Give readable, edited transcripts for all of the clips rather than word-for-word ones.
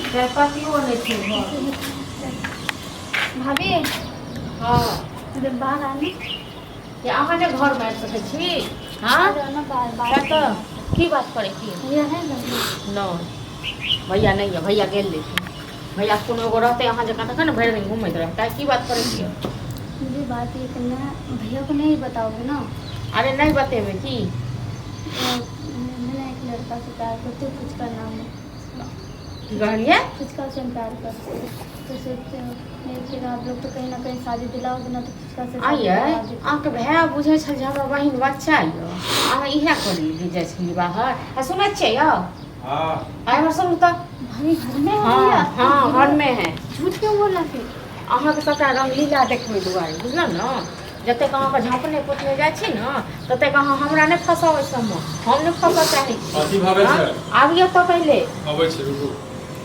चाय पत्तियो नहि छै घर। भाभी। हँ। अरे बाहर आने। जे अहाँ नहि घरमे आबि सकै छी? हँ। अरे ना, बाहर बात। तऽ की बात करै छी? भैया है घर में? नहि, भैया नहि यऽ, भैया गेल लेकिन भैया कोनो एगो रहतै अहाँ जकाँ तखन ने भरि दिन घुमैत रहतै। की बात करै छियै? मुझे बात ये करना है, भैया को नहीं बताओगे ना? अरे नहि बतेबै की। मैं ना एक लड़का से प्यार करती हूँ, फुचका नाम है। की कहलियै? फुचका से हम प्यार करते हैं, तो सोचते हो नहीं, फिर आप लोग तो कहीं ना कहीं शादी दिलाओगे ना, तो फुचका से शादी आइयै करवा दीजिए। अहाँके भाय बुझै छल जे हमर बहिन बच्चा यऽ, अहाँ इएह करै लए जाइ छलियै बाहर। आ सुनै छियै यौ? हाँ। आइ हमर सुनू तऽ। भाभी घर में है? हँ। भैया? हँ, घरमे है। झूठ क्यों बोला फिर? अहाँके सबटा रंगलीला देखबै दुआरे, बुझलहुँ ने? जतेक अहाँके झाँपने पोतने जाइ छी ने, ततेक अहाँ हमरा नहि फँसाउ। एहि सबमे हम नहि फँसऽ चाहै छी। कथी भऽ गेल हँ? छै? आबियौ तऽ पहिले। अबै छी, रुकू।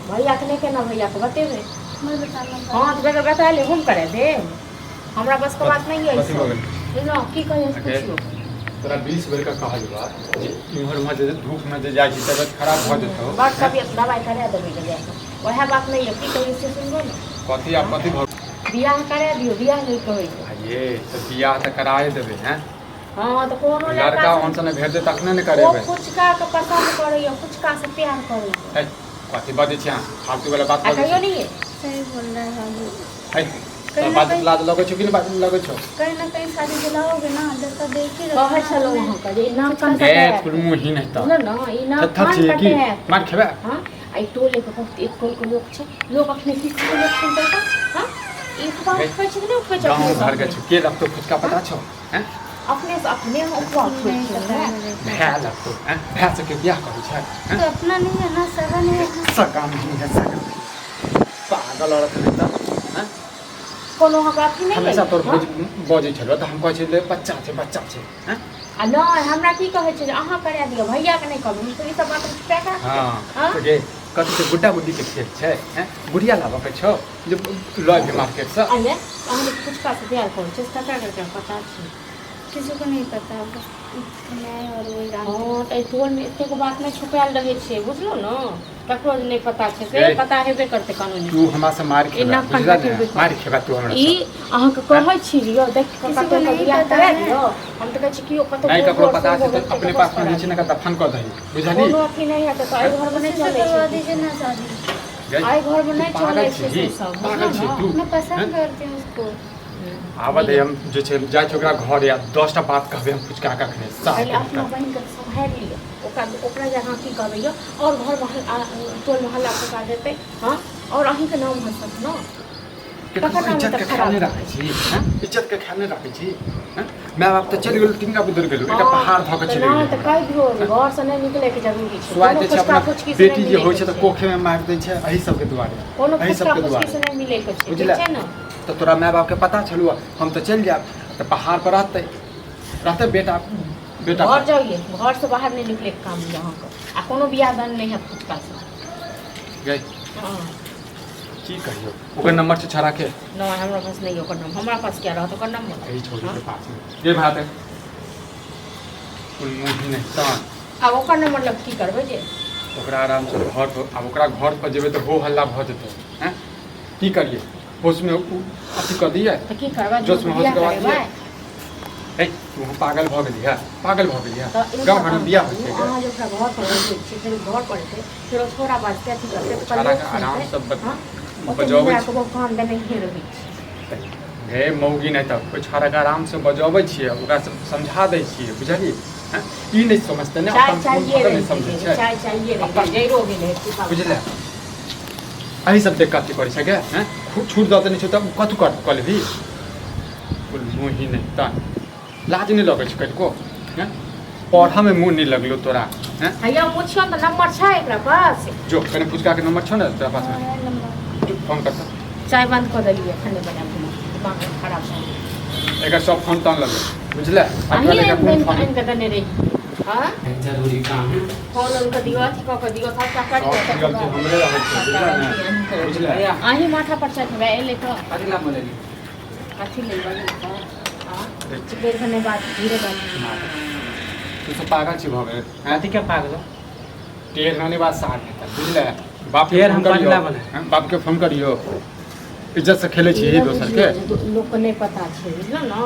भैयाके नहि केना भैयाके बतेबै? मत बताना। हँ, तऽ बेगर बतायले हम करा देब? हमरा बसके बात नहि अइ। कथी भऽ गेल? बुझलहुँ? की कहै से पुछियौ। तोरा 20 बेर के कहलियौ जे इम्हर उम्हर जे धूपमे जे जाइ छी, तबियत खराब भऽ जेतौ। बड़ तबियत, दबाइ करा देबै लए जाकऽ। वएह बात नहि यऽ, की कहियै से सुनबै ने। कथी आब कथी भऽ बियाह करा दियौ, बियाह नहि कहै। ये तऽ बियाह तऽ कराए देबै हैं। हँ, तऽ कोनो लड़का लड़का ओहन सन भेटतै तखने ने ओ करेबै। फुचका के पसन्द करैया, फुचका से प्यार करैया। है, कथी बजै छी अहाँ? फालतू वाला बात आ बजै कहियो छी। नहीं। सही बोल रहा है भाभी। है, कहीं तोरा ना बाजैत कहीं लाज लगै छौ कि नहि बाजैत लगै छौ? कहीं ना कहीं शादी दिलाओगे ना, लड़का देख ही कहै रखना। छलहुँ अहाँके जे ई नाक कान ए कटायत। कुलमुही नहि तऽ बुझलहुँ ने, ई नाक थत्थर कान छियै की? कटायत। मार खेबै। हँ, आ ई टोले के बहुत एक टोल के लोक छै, लोक अखने की सब लोक सुनतै तऽ? हँ, ई अफवाह हे, उठबै छै कि नहि उठबै छै? गाँव अपने घर के सब छौ के लगतौ फुचका, पता छौ? हैं? अपने से अपने हम अफवाह उठबै नहीं छियै पता ने। है मुझे। भै लगतौ हैं? भै सबके बियाह करै छै हैं? तो अपना नहीं है ना, सगा नहीं है ना। सगा नहीं है, सगा नहीं है। पागल औरत है तऽ हैं? कोनो अहाँके अथी नहि हमेशा अइ? तोर हँ? भौज बजै छलौ तऽ हम कहै छलियै बच्चा छै, बच्चा छै, हैं? आ नहि, हमरा की कहै छै जे अहाँ करा दियौ, भैयाके नहि कहबै। हम तऽ ई सब बात हम छुपा कऽ राखबै। हँ। हँ? तऽ गे, कथी छै? गुड्डा गुड्डीके खेल छै हैं? गुड़िया लाबऽके छौ जे लऽ अयबै मार्केटसँ? आइए, अहाँ जे फुचका से प्यार करै छै से ककरा ककरा पता छै? किसी को नहीं पता है, बस मैं और वो जानते हैं। हँ, तऽ एहि टोलमे एतेक बात नहि छुपायल रहै छै, बुझलहुँ ने? ककरो जे नहि पता छै से गै। पता हेबे करतै कानूनी। तू हमरा से मारि ई खेबा, नाक कान बुझला ने? कटेबे करतै। मारि खेबा तू हमरा ई से। अहाँके कहै छी जे यौ देख कऽ किसी को कतौ नहीं बियाह पता करा है। दियौ। हम तऽ कहै छी कियो कतौ नहि ककरो गोर पता छै सोर तऽ होतै अपने ककरो पासमे करा जे छै ने दफन कऽ दही, बुझलही? कोनो अथी नहि हेतै तऽ एहि घरमे उसी नहि से चलै करवा छै। दीजिए ना शादी। गै, एहि घरमे तू नहि पागल चलै छै छिही? से सब, पागल बुझलहुँ छी ने? तू? मैं पसंद हैं? करती हूँ उसको। आबऽ दे, हम जे छै जाइ छी ओकरा घर या 10टा बात कहबै हम फुचका के अखने साफ। पहिले अपना बहिनके सम्हारि लिअ। ओकरा ओकरा जे अहाँ की कहबै यौ, आओर घर महल टोल मोहल्ला फँसा देतै। हँ, आओर अहीँके नाम हँसत ने। केकरो तकर नाम इज्जत तऽ के ख्याल खराब नहि राखै छी हैं? इज्जत के ख्याल नहि राखै छी हैं? माय बाप तऽ चलि गेल, टिंगा बुदर गेलौ, एकटा पहाड़ धऽ के तऽ चलि नहि गेलै तऽ हमरा। कहि दियौ जे घरसँ नहि निकलैके जरूरी छै। सुआइ कोनो दै छै फुचका अपना फुचकी से नहि बेटी जे होइ मिलैके छै तऽ छै। कोखेमे मारि दै छै एहि सबके दुआरे। कोनो एहि फुचका सबके फुचकी दुआरे से नहि मिलैके छै, ठीक बुझले? छै ने? तऽ तोरा माय बापके पता छलौ? हम तऽ चलि जायब तऽ पहाड़ पर रहतै रहतै बेटा बेटा घर पर। जाइए, घरसँ बाहर नहि निकलैके काम यऽ अहाँके, आ कोनो बियाह दान नहि हैत फुचकासँ। गै। हँ। की कहियौ, ओकर नंबर छै छड़ा के? नहि, हमरा पास नहि यऽ ओकर नंबर। हमरा पास किया रहत ओकर नंबर? एहि छोरी हँ? के पास में ये भात है मुँह नहि तहन। आब ओकर नंबर लग की करबै जे? ओकरा आरामसँ घर पर, आब ओकरा घर पर जेबै तऽ हो हल्ला भऽ जेतै। हैं, की करियै? होशमे अथी कऽ दियै। तऽ की करबै? जोशमे होश बियाह गवा करेबै? दियै। हे, तू पागल भऽ गेली है, पागल भऽ गेली है। तऽ एकटा गाँव घरमे काम बियाह होइ करू, छै गे? अहाँ जे ओकरा घर पर बैठै छियै, फेर घर पर एतै, फेर ओ छोड़ा बाजतै, अथी करतै, तऽ छौड़ा लोक के सुनतै। आरामसँ हँ, ओते बजबै हमरा छी। को कान देनहिए रहै छै। हे मौगी, नहि तऽ ओहि छौड़ाके आरामसँ बजबै छियै, ओकरा समझा दै छियै, बुझलियै? हँ, ई नहि समझतै ने। चाय अपन चाहिए अपन नहि रहि समझै गेलै छै। चाय चाहिए रहि अपन गेलै, जैरो गेलै फूफा। बुझले, एहि सब देख कऽ अथी करै छै गे? हँ, छूट दऽ देने छै तऽ कथू कर कऽ लेबही? मुँह नहि तऽ लाज नहि लगै छै कनिको? हँ, पढ़ऽमे मुँह नहि लगलो तोरा? हँ। हैया पुछियौ तऽ नंबर छै एकरा पास। जो, कनि फुचकाके नंबर छौ ने तोरा पासमे? हाँ, है नंबर। जो, फोन कर तऽ। चाय बंद कऽ देलियै, एखन नहि बनायब हम, दिमाग खराब भऽ गेल। एकर सब फोन तोन लगै, बुझले? अहीं आइ आनि कोन फोन आनि कऽ देने रही? हँ। जरूरी काम है। फोन उन कऽ दियौ, अथी कऽ कऽ दियौ, सबटा करियौ। सब तकर गलती बाद हमरे रहै छै, सबटा बुझले गलती ने? अहीं के। बुझले? अहीं माथा पर चढ़बै एलै तऽ कथी ला बोलेली? कथी लेल बजल तऽ? हँ, बेर भने बात धीरे बात। तू सब पागल छी भऽ गेल? कथी के पागल? टेढ़ रहने बाद सार हेतै, बुझले? बाप के फेर फोन हम करियो। बदला बना। हाँ, बाप के फोन करियो, इज्जत से खेलै छी दोसर के। लोक के नहि पता छै, बुझल ने?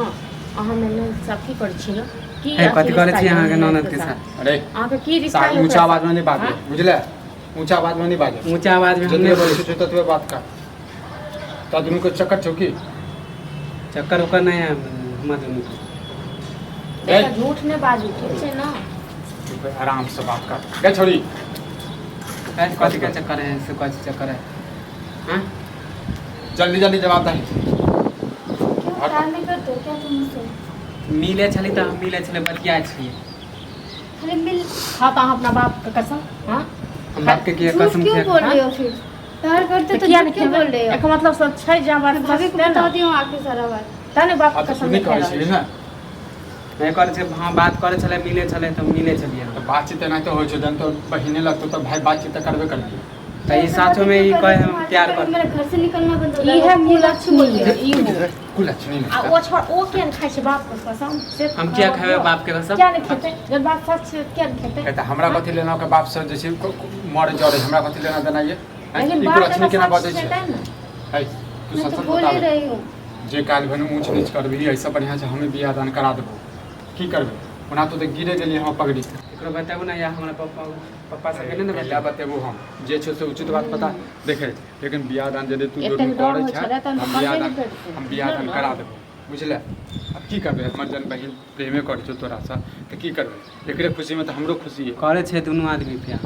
अहाँ ने सब की करै छी की हे, कथी अथी करै रिश्ता छी अहाँके यऽ ननद के साथ? अरे अहाँके की रिश्ता यऽ ऊँचा ओकरा आवाज में नहीं बाजो, हाँ? बुझले? ऊँचा आवाज में नहीं बाजो। ऊँचा आवाज में हम जतबे नहि बोलै बोलै। छै ततबे बात कर। तो दुनू के चक्कर छौ की? चक्कर उक्कर नहि है हमरा दुनू के। देखा, झूठ नहि बाजू, ठीक छै ने? आराम से बात कर गे छोड़ी। हे, कथी के चक्कर है से? कथी चक्कर है? हाँ? जल्दी जल्दी जवाब दही। क्यों, प्यार नहीं करते हो क्या तुम मुझसे? मिले छली तऽ हम मिले छलै, बतिया छियै। खाली मिल खा तऽ अहाँ अपना बाप के कसम, हाँ? हम बाप के किया झूठ कसम क्यों खिया? बोल रहे हो फिर? प्यार करते तऽ तो किया झूठ नहि क्यों खेबै? बोल रहे हो? एकर मतलब सब छै जे हमरा मैं भाभी को ने बता दी हूँ आके सारा बात। तै ने बाप आ के तऽ कसम तू नहि नहि खा कहै रहल छिही छी। ने? नहि करै छै। हाँ, बात करै छलै, मिले छलै तऽ मिले छलियै तऽ हम। बातचीत एनाहिते होइ छै। जहन तो बहिने लगतौ तऽ भाय बातचीत तऽ करबे करबही। तऽ ई ऐसे साचो बातें में क्यों ई कर रहे कहे हो? हम तुम्हारे प्यार चक्कर कर में मेरा घर से निकलना बंद हो ई जाएगा। है तुम कुलक्षणी बोल रहे है, हो। ई हो। कुलक्षणी आ नहि। ओ छोड़, ओ किया नहि खाइ छै बाप के कसम से? हम किया खेबै बाप के कसम? किया नहि खेतै? जब बात सच छै, किया नहि खेतै? तऽ हमरा कथी लेना ओकर बाप से जे छै मरे जरे, हमरा कथी लेना देना ये? लेकिन ई बात कुलक्षणी अगर केना सच बजै छै छै? तै ने। है तू मैं सच तो सच बोल ही बताबे। रही हूँ। जे काल्हि भने ऊँच नीच करबही, एहिसँ बढ़िआँ छै हमे बियाह दान करा देबौ। की करबै? ओना तो तऽ गिरे गेलियै हम पगड़ी। एकरो बताबू ने, या हमरा पप्पा पप्पा सबके नहि ने पहला बताबू? बतेबो हम जे छै से उचित बात पता देखे, लेकिन बियाह दान यदि तू एतेक दुनू डर करै होइ छै, छलै तहन हम तऽ बियाह करबे दान नहि करितै। हम बियाह दान बुझलहुँ करा ने? देबो, बुझले? आब की करबै? हमर जन बहिन प्रेमे करै छौ तोरासँ तऽ की करबै? एकरे खुशीमे तऽ हमरो खुशी है। करै छै दुनू आदमी प्यार।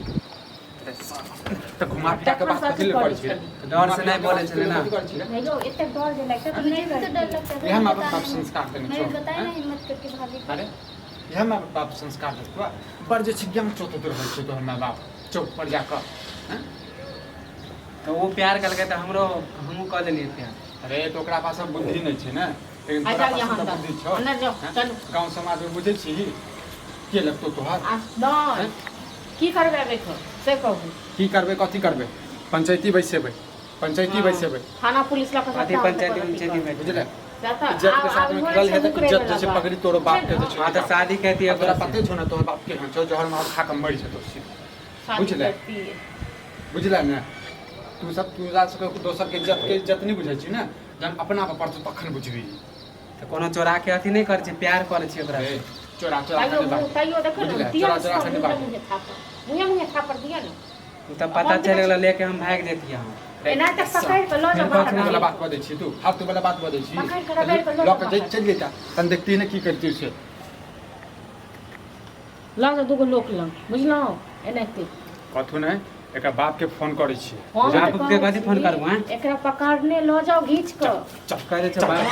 तऽ घुमा फिरा के तखन बात से कथी लए करै करै छियै? छली। डर से नहि बोलै छलै ने। कथी करै छियै? नहि यौ, एतेक डर जे लगतै तऽ मुझे नहि भी तो डर करतै। लगता था। इएह मैं माँ बाप बताने संस्कार देने मैं छौ? भी बताया हैं? ना हिम्मत करके भाभी को। अरे इएह माँ बाप संस्कार देतौ? बड़ जे छै ज्ञान चौतैत रहै छै तोहर माय बाप चौक पर जाकऽ, हैं? तऽ ओ प्यार केलकै तऽ हमरो हमहूँ कऽ देलियै प्यार। अरे तऽ ओकरा पास अब बुद्धि नहि छै ने, लेकिन आ तोरा जाउ पास यहाँ तऽ अन्दर। बुद्धि छौ। अन्दर जाउ, हैं? चलू। गाँव समाजमे बुझै छिही के लगतौ तोहर? आ नहि, की करबै आब एखन से कहू। की करबै? कथी करबै? पंचायती बैसेबै, पंचायती हाँ। बैसेबै। थाना पुलिस लऽ कऽ कथी सबटा पंचायती अथी उंचायती करब। बैठ बुझले? से तऽ इज्जत के आब साथ आब में होइ खेलल छै हेतै, मुकरै इज्जत वला जे छै बात। पकड़ी तोरो बाप के जे छै। हाँ तऽ शादी कहती आ तोरा पते छौ ने तोहर बाप केहन छौ? जहर मार खा कऽ मरि जेतौ सीधा। शादी बुझले? करती। बुझले ने? तू सब तू सबके दोसर के इज्जत के इज्जत नहि बुझै छी ने, जहन अपना पर पड़तौ तखन बुझबही। तऽ कोनो चोरा के अथी नहि करै छै, प्यार करै छी ओकरा। ए, चोरा चोरा तैयो के बात। तैयो देखो ने बुझले? दिअ चोरा ने चोरा सब के मुँहे बात। मुँहे थापड़, मुँहे मुँहे थापड़ दिअ ने। ओ तऽ पता चलि गेलै, लेके हम भागि जैतियै हम। एना तऽ पकड़ि कऽ लऽ जाउ फेर बाहर। कखनो वाला बात बजै छी तू, फालतू वाला बात बजै छी। पकड़ि कऽ रगड़ि कऽ लऽ लऽ जाउ कऽ बाहर। चलि जैता तहन देखती ने की करती से। लऽ जाउ दूगो लोक लग, बुझलहुँ? एनाहिते। कथू नहि, एकरा बाप के फोन करै छियै। हम तऽ बाप के कहै कथी फोन छी, करबो, आँय? एकरा पकड़ने लऽ जाउ घीच कऽ। चल। कह दै छै बाप।